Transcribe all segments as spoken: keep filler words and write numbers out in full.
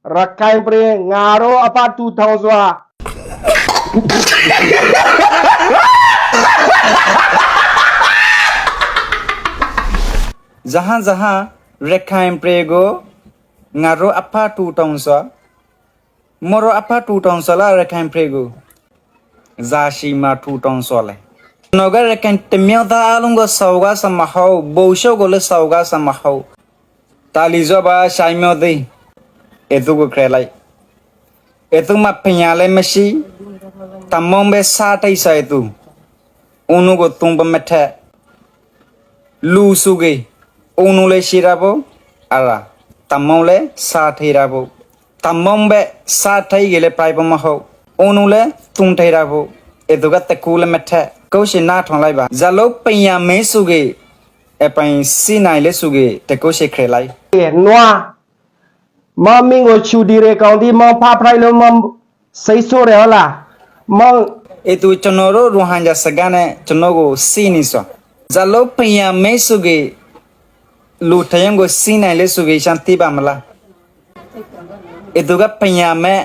ရခိုင်ပြည် ငါတို့အဖထူထောင်စွာ ယဟန်ယဟန် ရခိုင်ပြည်ကို ငါတို့အဖထူထောင်စွာ မ့ၢ်ရ့ၣ်အဖထူထောင်စွာလၢရခိုင်ပြည်ကို ဇာရှိမှာထူထောင်စွာလဲ ကျွန်တော်ကရခိုင်တစ်မျိုးသားအားလုံးကိုစော်ကားစမဟုတ် ဗိုလ်ချုပ်ကိုလည်းစော်ကားစမဟုတ် တၢ်လီစွာပါ ရှိုင်းမျိုးသိမ်း အဲသူကိုကြဲလိုက် အဲသူမှာပညာလည်းမရှိ တမုန်းပဲစားထိတ်စားအဲသူ ဦးနုကိုသုံးပမထက် လူစုက့ ဦးနုလည်းရှိတာပေါ့ အရာ တမုန်းလည်းစားထိတ်တာပေါ့ တမုန်းပဲစားထိတ်က့လည်းပိုင်ပမဟုတ် ဦးနုလည်းသုံးထိတ်တာပေါ့ အဲသူကတကူလည်းမထက် ကိုယ်ရှင်နားထောင်လိုက်ပါ ဇာတ်လို့ပညာမင်းစုက့ အပိုင်စည်းနိုင်လေစုက့ တကုရှိခရလိုက် နွား မင်းမင်းကို ချူတီတွေကောင်းဒီ မင်းဖားဖရိုက်လို့ မင်းစိတ်ဆိုးတယ်ဟုတ်လား မင်း အဲသူကျွန်တော်တို့ ရိုဟင်ဂျာစကားနဲ့ ကျွန်တော်ကိုစည်းနေစွာ ဇာတ်လို့ပညာမင်းစုက့ လူတစ်ယောက်ကိုစည်းနိုင်လေစုက့ ရှမ်းသိပါမလား အဲသူကပညာမဲ့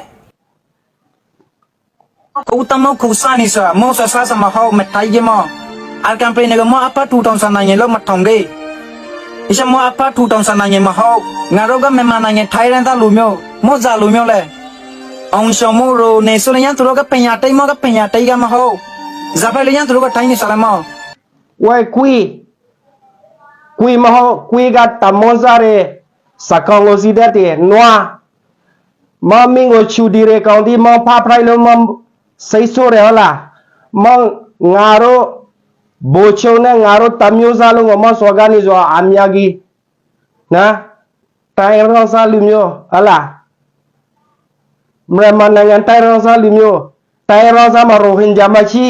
ကိုယ်တမုန်းကိုစားနေစွာ မုန်းစွာစားစမဟုတ် မထိုင်ကြမ။ အာရကန်ပြည်နယ်ကို မ့ၢ်အဖထူထောင်စွာနိုင်ငံလို့မထောင်ကြ။ အရှေ့မ့ၢ်အဖထူထောင်စွာနိုင်ငံမဟုတ်။ ငါတို့ကမြန်မာနိုင်ငံ တိုင်းရင်းသားလူမျိုး မ့ၢ်ဇာတ်လူမျိုးလဲ။ အောင်ကျော်မိုးတို့ နေဆိုးလျန်သူတို့ကပညာတတ် မ့ၢ်ကပညာတတ်ကမဟုတ်။ ဇာတ်ဖဲလျန်သူတို့ကထိုင်နေစွာလဲမ။ ဝဲကွီး ကွီးမဟုတ် ကွီးကတမုန်းစားတယ် စကောင်းကိုစီတတ်တယ် နွား မင်းမင်းကို ချူတီတွေကောင်းဒီ မင်းဖားဖရိုက်လို့ မင်းစိတ်ဆိုးတယ်ဟုတ်လား မင်း ငါတို့ ဗိုလ်ချုပ်နဲ့ ငါတို့တစ်မျိုးသားလုံးကို မင်းစော်ကားနေစွာ အများကြီး နော် တိုင်းရင်းသားလူမျိုး ဟုတ်လား မြန်မာနိုင်ငံ တိုင်းရင်းသားလူမျိုး တိုင်းရင်းသားမှာ ရိုဟင်ဂျာမရှိ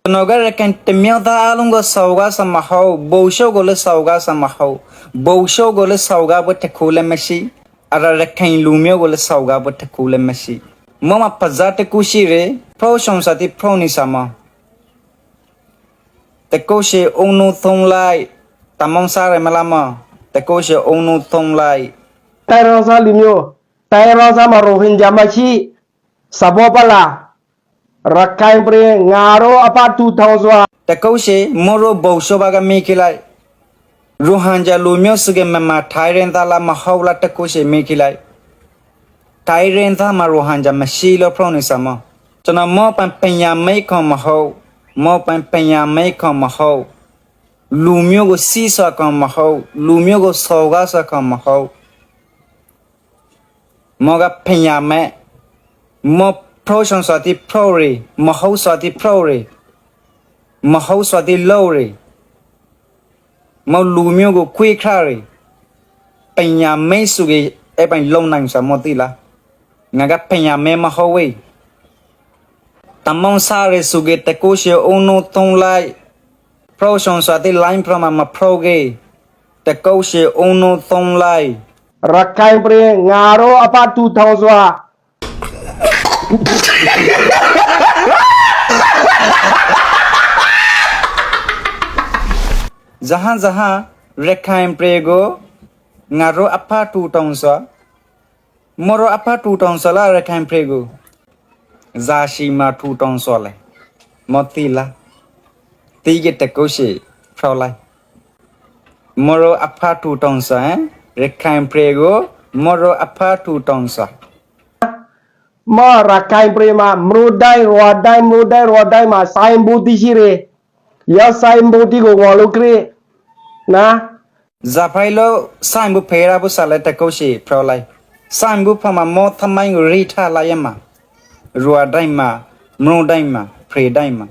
ကျွန်တော်ကရခိုင်တစ်မျိုးသားအားလုံးကိုစော်ကားစမဟုတ် ဗိုလ်ချုပ်ကိုလည်းစော်ကားစမဟုတ် ဗိုလ်ချုပ်ကိုလည်းစော်ကားဖို့တစ်ခုလည်းမရှိ အရာရခိုင်လူမျိုးကိုလည်းစော်ကားဖို့တစ်ခုလည်းမရှိ မ့ၢ်မပဇာတ်တစ်ခုရှိတယ် ဖျိုးဆောင်စာတိဖျိုးနေစာမ တကုရှိဦးနုသုံးလိုက် တမုန်းစားရမလားမ တကုရှိဦးနုသုံးလိုက် တိုင်းရင်းသားလူမျိုး တိုင်းရင်းသားမှာ ရိုဟင်ဂျာမရှိ သဘောပေါက်လား ရခိုင်ပြည် ငါတို့အဖထူထောင်စွာ တကုရှိ မ့ၢ်ရ့ၣ်ဗိုလ်ချုပ်ဘၣ်ကမေးကြည့်လိုက် ရိုဟင်ဂျာလူမျိုးစုကမြန်မာတိုင်းရင်းသားလားမဟုတ်လား တကုရှိမေးကြည့်လိုက် တိုင်းရင်းသားမှာ ရိုဟင်ဂျာမရှိလို့ဖျိုးနေစာမ။ ကျွန်တော်မ့ၢ်ပင်ပညာမင်းခွန်မဟုတ် မ့ၢ်ပင်ပညာမင်းခွန်မဟုတ် လူမျိုးကိုစည်းစွာခွန်မဟုတ် လူမျိုးကိုစော်ကားစွာခွန်မဟုတ် မ့ၢ်ကပညာမဲ့ မ့ၢ်ဖျိုးဆောင်စွာတိဖျိုးရယ် မဟုတ်စွာတိဖျိုးရယ် မဟုတ်စွာတိလုပ်ရယ် မ့ၢ်လူမျိုးကိုခွဲခြားရယ် ပညာမဲ့စုက့ အဲပိုင်လုပ်နိုင်စွာမ့ၢ်သ့လား ငါကပညာမဲ့မဟုတ်ဝဲ တမုန်းစားရယ်စုက့ တကုရှိဦးနုသုံးလိုက် ဖျိုးဆောင်စွာတိ line ဖျိုးမှာမဖျိုးက့ တကုရှိဦးနုသုံးလိုက် ရခိုင်ပြည် ငါတို့အဖထူထောင်စွာ ယဟန်ယဟန် ရခိုင်ပြည်ကို ငါတို့အဖထူထောင်စွာ မ့ၢ်ရ့ၣ်အဖထူထောင်စွာလၢရခိုင်ပြည်ကို ဇာရှိမှာထူထောင်စွာလဲ မ့ၢ်သ့လား သ့က့တကုရှိဖျိုးလိုက် မ့ၢ်ရ့ၣ်အဖထူထောင်စွာ ရခိုင်ပြည်ကို မ့ၢ်ရ့ၣ်အဖထူထောင်စွာ မ့ၢ်ရ့ၣ်ရခိုင်ပြည်မှာ မြို့တိုင်း ရွာတိုင်း မြို့တိုင်း ရွာတိုင်းမှာ ဆိုင်းဘုတ်ရှိတယ် ယဆိုင်းဘုတ်ကို ဝေါ်လို့ကြည့် နော် ဇာဖဲလို့ ဆိုင်းဘုတ်ဖဲရဘူးစလဲတကုရှိဖျိုးလိုက် ဆိုင်းဘုတ်ဖဲမှာ မ့ၢ်သမိုင်းကိုရေးထားလိုက်ရမှာ ရွာတိုင်းမှာ မြို့တိုင်းမှာ ပြည်တိုင်းမှာ